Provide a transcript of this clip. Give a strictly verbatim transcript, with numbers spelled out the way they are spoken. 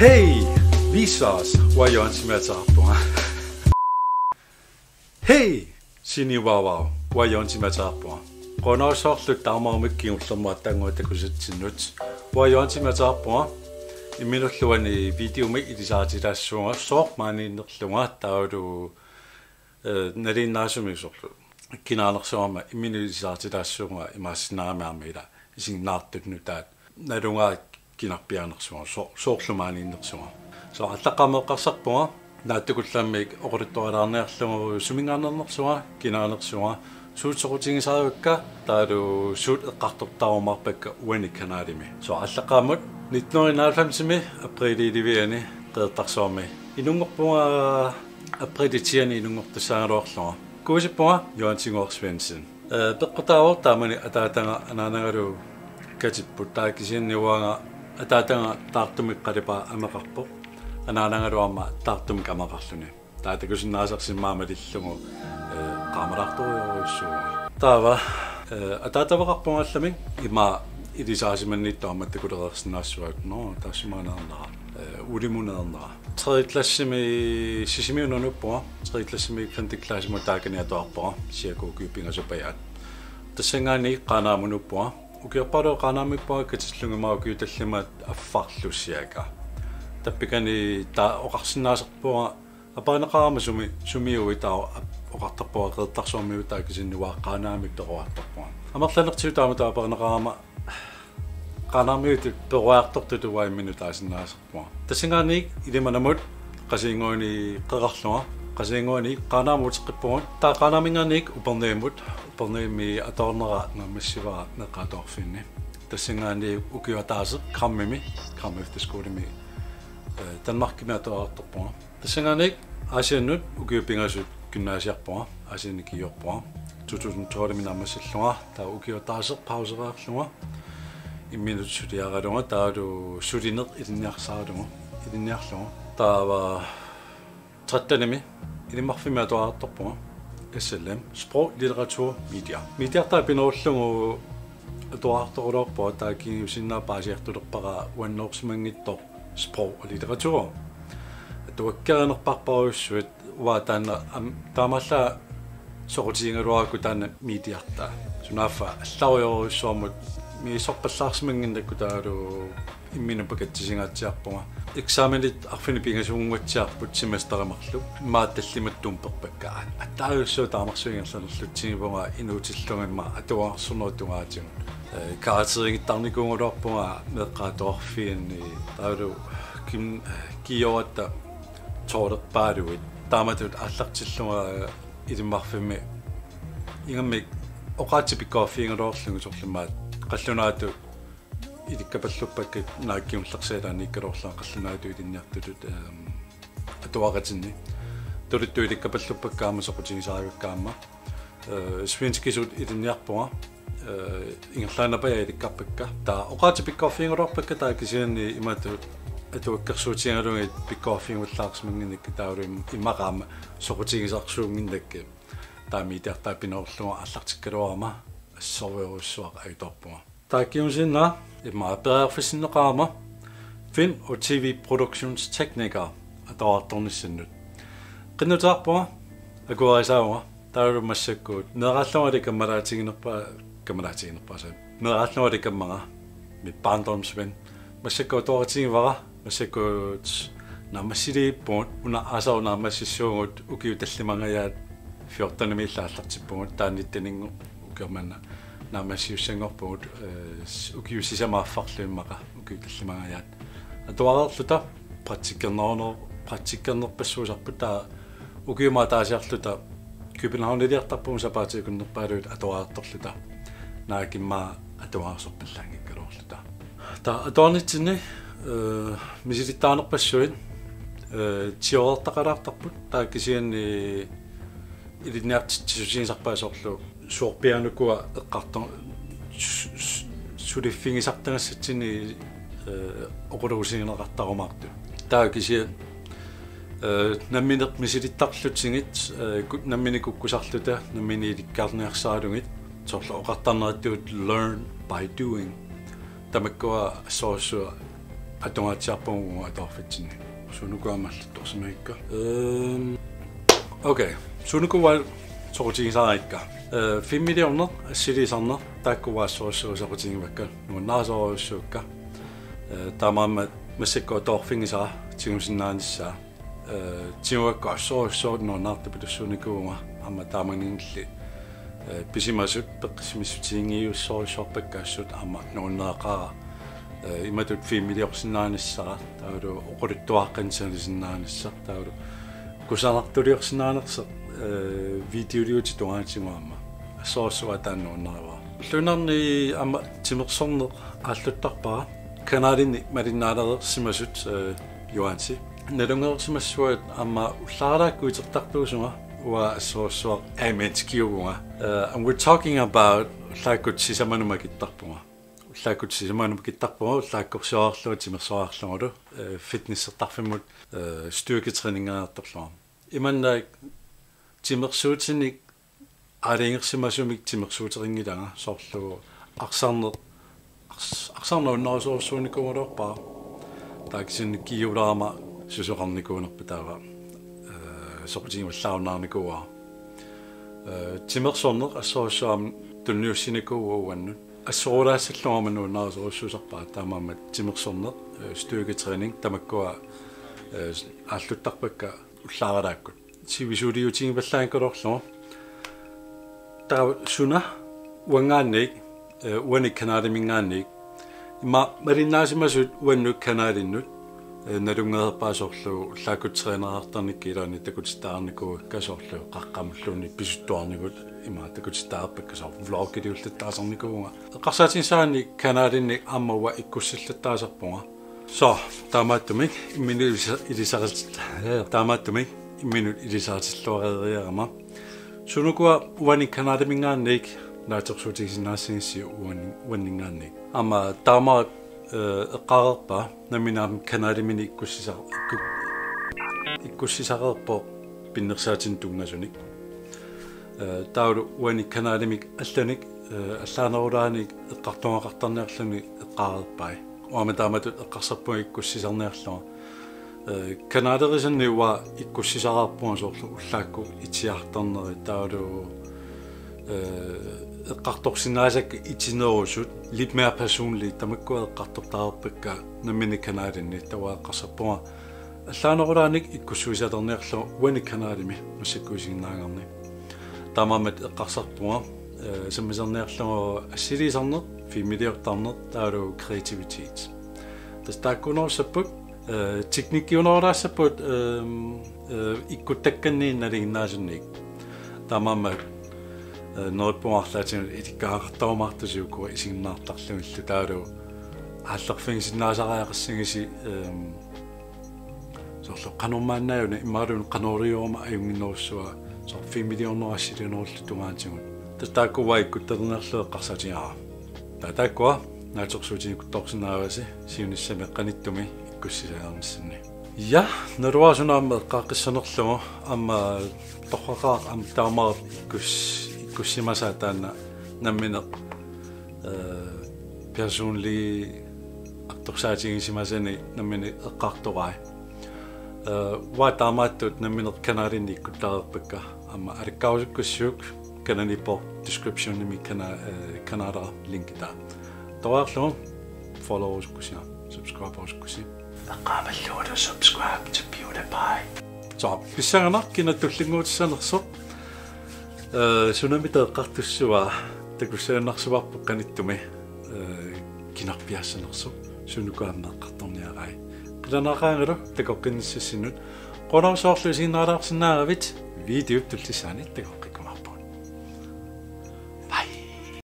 Hej! Viisas, uanga Jørgen Simatarpunga. Hej! Sini Wawau, uanga Jørgen Simatarpunga. Qujanarsuarlu taamaammat kingullermi aatsaannguaq takusatsinnut. Uanga Jørgen Simatarpunga. Imminullu uani videomik ilisarititaassuunga, sooq maaniinnerlunga, taavalu eh, nalinginnaasumik soorlu kinaanersuarma imminut ilisarititaassuunga, imaassinnaagami aamma ila isiginnaartut nutaat, nalugaat kinarpiaanersunga, soo-, soorlu maaniinnersunga. Sooq aallaqqaammut eqqarsarpunga, naatsukullammik oqaluttualaarniarlugu suminngaanneernersunga, kinaanersunga, suut soqutigisarivakka, taavalu suut eqqartortaarumaarpakka uani kanalimi. Sooq aallaqqaammut nitten hundrede og enoghalvfems-imi aprilip elleve-ani Qeqertarsuarmi inunngorpunga, aprilip tiende inunngortussaagaluarlunga. Kuusippunga Johan Tinguaq Svendsen. Eh, peqqutaavoq taamani ataataga anaanagalu katipput, taava kisianni uanga ataataga taartumik qalipaameqarpoq. Anaanagalu aamma taartumik ameqarluni. Taava takusinnaasarsi immaqa malillugu, eh, qaamalaartorujorujussuuvoq. Taava, eh, ataataveqarpunga allamik, immaqa ilisaasimanniittoq aamma takulereersinnaassuat, nå, taassuma anaanera, eh, ulimuneernera. Tredje klassimi Sisimiunut nuuppunga, tredje klassimi femte klassimut taakani atuarpunga, cirka ukiut pingasut pajaat. Tassanngaanniit Qaanaamut nuuppunga, ukiorpaaluit Qaanaamiippunga, katillunga immaqa ukiut tallimat affarlu cirka. Tappikani taava oqarsinnaasarpunga, aperineqarama sumi, sumiuit, taava ap-, oqartarpunga Qeqertarsuarmiuit, taava kisianni uanga Qaanaamik peruartarpunga. Amerlanertigut taamatut aperineqarama Qaanaamiutut peruartortutut uanga imminut taasinnaasarpunga. Tassanngaanniit Ilimanamut Qasigiannguani qeqarlunga, Qasigiannguani Qaanaamut uteqqippugut, taava Qaanaaminngaanniit Upernavimut, Upernavimmi atuarnera naammassivara Meeqqat Atuarfianni. Tassanngaanniit ukioq ataaseq Krammimi, Kram Efterskolemi, eh, Danmarkimi atuartarpunga. Tassanngaanniit Aasiannut ukiut pingasut gymnasiarpunga, Aasianni kiiorpunga. To tusind tolvimi naammassillunga, taava ukioq ataaseq pausereerlunga, imminut suliaralunga, taavalu sulineq ilinniarsaralugu, ilinniarlugu. Taava trettenimi Ilimmarfimmi atuartarpunga, S L M, sprog, litteratur, media. Mediartaa pinerullugu atuartartoraluarpunga, taava kingusinnaasumik paasiartulerpara uannoorsimanngitsoq sprog og litteratur. Atuakkerinerpaarparujussuit, uanga taanna am-, taamaallaat soqutigigaluarakku taanna mediartaa. Sunaaffa allarujorujussuarmut misissorpallaarsimannginnakku, taavalu imminut pakatsisingaatsiarpunga. Eksamenit arfineq-pingasunnguatsiarput semesteri marluk. Immaqa tallimat tumperpakka. Ataasiarlugu taamarsuaq ingerlanerlutsigu, uanga inuutillunga immaqa atuarnerup tungaatigut. Eh, karakterigittaarnikuugaluarpunga Meeqqat Atuarfianni, taavalu kim-, eh, kiioratta tolverpaaluit. Taamatut aallartillunga, eh, Ilimmarfimmi ingammik oqaatsit pikkoriffigigaluarlugit, soorlu immaqa qallunaatut ilikkapalluppakka, naak kingullersaat ilaanniikkaluarlunga qallunaatut ilinniartutut, ehm, atuaqatinni. Tuluttut ilikkapalluppakka aamma soqutigisarivakka aamma. Eh, svenskisut ilinniarpunga, eh, ingerlaannarpara ilikkarpakka. Taava oqaatsit pikkoriffigigaluarpakka, taava kisianni imatut atuakkersuutigalugit pikkoriffigigullaarsimannginnakku, taavalu im-, immaqa aamma soqutigisarsuunnginnakkit. Taava mediartaa pinerullugu aallartikkaluarama assorujorujussuaq ajutoorpunga. Taava kingusinnaasumik immaqa periarfissinneqarama film og T V produktionstekniker atuartornissannut. Qinnuteqarpunga akuerisaavunga, taavalu massakkut meeraallungali kammalaatiginerpa-, kammalaatiginerpaasai. Meeraallungali kammanga, mit barndomsven. Massakkut atuaritigivara, massakkut naammassiliippugut, una aasaq naammassissuugut, ukiut tallimangajaat fjortenimiilli aallartippugut, taava nitteninngorlugu ukioq manna naammassisussanngorpugut, eh, s-, ukiut sisamat affarlu immaqa, ukiut tallimangajaat. Atuareerluta praktikkerneruner-, praktikkernerpassuusarput, taava ukiumut ataasiarluta Københavniliartarpugut, sapaatip akunnerpaaluit atuareertorluta. Naak immaqa atuarersorpallaanngikkaluarluta. Taava atuarnitsinni, eh, misilittagaqarnerpassuit, eh, ti-ortaqalaartarput, taava kisianni ilinniartitsissutigisarpaat soorlu suorpiaanukua eqqartor-, su-, su-, suliffigisartagassatsinni, eh, oqaluusigineqartarumaartut. Taava kisianni, eh, nammineq misilittarlutigit, eh, ku-, nammineq kukkusarluta, nammineq ilikkarniarsaralugit, soorlu oqartarneratut learn by doing. Tamakkua assorsuaq atungaatsiarpunga atuarfitsinni. Sunuku aamma allattorsimagikka. Ehm, okay. Sunuku uanga soqutigisarikka. Eh, filmiliorneq, assiliisarneq, taakku uanga assorsuaq soqutigivakka. Nuannarisorujussuakka. Eh, taamaammat massakkut atuarfigisara tigusinnaanissaa. Eh, tiguakku assorsuaq nuannaartupilussuunikuuvunga aamma taamaninnilli, eh, pisimasut peqqissimissutiginngilluinnarujussuarpakka assut aamma nuanneqaara, eh, imatut filmiliorsinnaanissara taavalu oqaluttuaqqanik sanasinnaanissaa taavalu kusanartuliorsinnaanersoq, eh, videoliutit tungaatigut aamma assorsuaq taanna nuannarivara. Ulluinnarni aamma timersorneq aalluttarpara. Kanalinni malinnaalereersimasut, eh, Juansi. Nalunngereersimassuat aamma ullaaralaakku itertartuusunga uanga assorsuaq amen skiuvunga. Eh, and we're talking about ullaakkut sisamanut makittarpunga. Ullaakkut sisamanut makittarpunga, ullaakkorsiorarlunga timersorarlugulu, eh, fitnessertarfimmut, eh, styrketræningiartorlunga. Imannak timersuutinik aalajangersimasumik timersuuterinngilaanga soorlu arsarneq, ars-, arsarneq unnerusorujussuunikuugaluarpara. Taava kisianni kiulaama susoqarnikuunerpa taava, eh, soqutigivallaarunnaarnikuuara. Eh, timersorneq assorsuaq aamma tunniussinikuuvoq uannut. Assorulaassallugu aamma nuannarusorujussuusarpara taamaammat timersorneq, eh, styrketræning tamakkua, eh, aalluttarpakka ullaaralaakkut. Sivisuuliutigivallaanngikkaluarlugu. Taava suna uanngaanniit, eh, uani kanaliminngaanniit. Immaqa malinnaasimasut uannut kanalinnut, eh, nalunngereerpaa soorlu ullaakkut trænerartarnikkut ilaanni takutittaarnikuuakka soorlu qaqqamulluunniit pisuttuarnikut immaqa takutittaarpakka soorlu vlogiliullattaasarnikuuvunga. Eqqarsaatigissagaanni kanalinni aamma uanga ikkussillattaasarpunga. So, taamaattumik imminut ilisa-, ilisaritit-, taamaattumik imminut ilisaritilluareeriarama. Sunukua uani kanaliminngaanniit naatsorsuutigisinnaassagussi uani, uaninngaanniit. Aamma taama, eh, eqqaareerpaa nammineq aamma kanaliminik ikkussisa-, ikku-, ikkussisareerpoq pinnersaatinik tunngasunik. Eh, taavalu uani kanalimik allanik, eh, allaanerulaannik eqqartugaqartarniarluni eqqaareerpai. Uanga taamatut eqqarsarpunga ikkussisarniarlunga. Eh, kanalerisanni uanga ikkussisaqarpunga soorlu ullaakkut itigartarneri taavalu, eh, eqqartorsinnaasakka itinerusut, lidt mere personligt, tamakkua eqqartortariaqarpakka nammineq kanalinni, taava uanga eqqarsarpunga allaanerulaannik ikkussuisalerniarlunga uani kanalimi massakkut isiginnaagarni. Taamaammat eqqarsarpunga, eh, sammisarniarlugu assiliisarneq, filmiliortarneq, taavalu kreativitet. Tassa taakkuunerussapput, eh, teknikkiunerulaassapput, ehm, eh, ikkuttakkanniit nalinginnaasunik. Taamaammat, eh, neriuppunga arlaatigut ilikkagaqartarumaartusi ukua isiginnaartarlugillu taavalu aallerfigisinnaasariaqassagussi, ehm, soorlu qanormaannaajuna imaluunniit qanorujuugama ajunnginnerussua soorlu filmiliornerup assiliinerullu tungaatigut. Tassa taakku uanga ikkuttalerniarlugit eqqarsaatigaara. Taava taakkua naatsorsuutinikuttoorsinnaagavasi siunissami qanittumi ikkussisalernissanni. Ja, naluara suna aamma eqqaaqqissanerlugu aamma torraqaaq aamma taamaat ikkus-, ikkussimasaa taanna nammineq, eh, personlig artorsaatigisimasunik nammineq eqqartorai. Eh, uanga taamaattut nammineq kanalinni ikkuttareerpakka aamma alakkarusukkussiuk kanalipput descriptionimi kana-, eh, kanalera linkitaa. Toqqaannarlugu followerusukkussi, subscriberusukkussi. Eqqaamallugulu subscribe to PewDiePie. So, pissanganaq kina tullinnguutissanersoq. Eh, sunami eqqartussava takussaaginnarsivarput qanittumi, eh, kinarpiaassanersoq. Sunukua aamma eqqartorniarai. Qilanaaqaangalu takoqqinnissassinnut. Qujanaq soorlu isiginnaalaarsinnaaravit videop tullissaani takoqqik.